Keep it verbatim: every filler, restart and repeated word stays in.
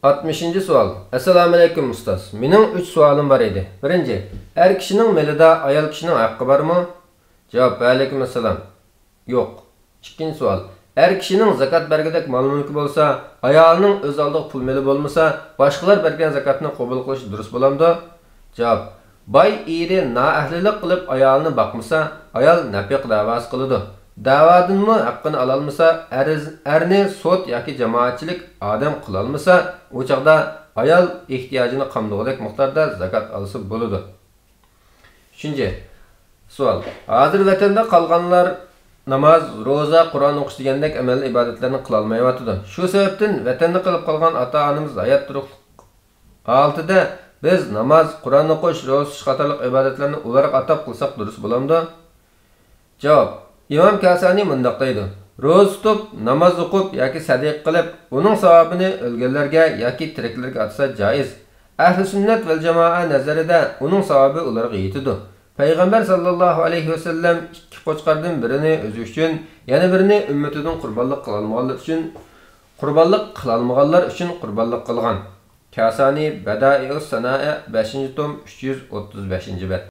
ئاتمىشىنچى سوئال. ئەسسالامۇئەلەيكۇم ئۇستاز. مېنىڭ ئۈچ سوئالىم بار ئىدى. بىرىنچى، ئەر كىشىنىڭ مېلىدا ئايال كىشىنىڭ ھەققى بارمۇ؟ جاۋاب، ۋەئەلەيكۇم ئەسسالام. يوق. ئىككىنچى سوئال. ئەر كىشىنىڭ زاكات بەرگۈدەك مال-مۈلكى بولسا، ئايالىنىڭ ئۆز ئالدىغا پۇل-مېلى بولمىسا، باشقىلار بەرگەن زاكاتنى قوبۇل قىلىش دۇرۇس بولامدۇ؟ جاۋاب، باي ئېرى نائەھلىلىك قىلىپ ئايالىنى باقمىسا، ئايال نەپىقە دەۋاسى قىلىدۇ. دەۋادىنمۇ ھەققىنى ئالالمىسا، ئەرز-، ئەرنى سوت ياكى جامائەتچىلىك ئادەم قىلالمىسا، ئۇ چاغدا ئايال ئېھتىياجىنى قامدىغۇدەك مىقداردا زاكات ئالسا بولىدۇ. ئۈچىنچى سوئال. ھازىر ۋەتەندە قالغانلار ناماز، روزا، قۇرئان ئوقۇش دېگەندەك ئەمەل ئىبادەتلەرنى قىلالمايۋاتىدۇ. شۇ سەۋەبتىن ۋەتەندە قېلىپ قالغان ئاتا-ئانىمىز ھايات تۇرۇقلۇق ھالىتىدە بىز ناماز، قۇرئان ئوقۇش، روزا تۇتۇش قاتارلىق ئىبادەتلەرنى ئۇلارغا ئاتاپ قىلساق دۇرۇس بولامدۇ؟ جاۋاب، ئىمام كاسانى مۇنداق دەيدۇ، روزا تۇتۇپ، ناماز ئوقۇپ ياكى سەدىقە قىلىپ، ئۇنىڭ ساۋابىنى ئۆلگەنلەرگە ياكى تىرىكلەرگە ئاتىسا جائىز. ئەھلى سۈننەت ۋەل جامائە نەزىرىدە ئۇنىڭ ساۋابى ئۇلارغا يېتىدۇ. پەيغەمبەر ساللاللاھۇ ئەلەيھى ۋەسەللەم ئىككى قوچقاردىن بىرىنى ئۆزى ئۈچۈن، يەنە بىرىنى ئۈممىتىدىن قۇربانلىق قىلالمىغانلار ئۈچۈن، قۇربانلىق قىلالمىغانلار ئۈچۈن قۇربانلىق قىلغان. كاسانى، بەدائىئۇس سانائە، بەشىنچى توم، ئۈچ يۈز ئوتتۇز بەشىنچى بەت.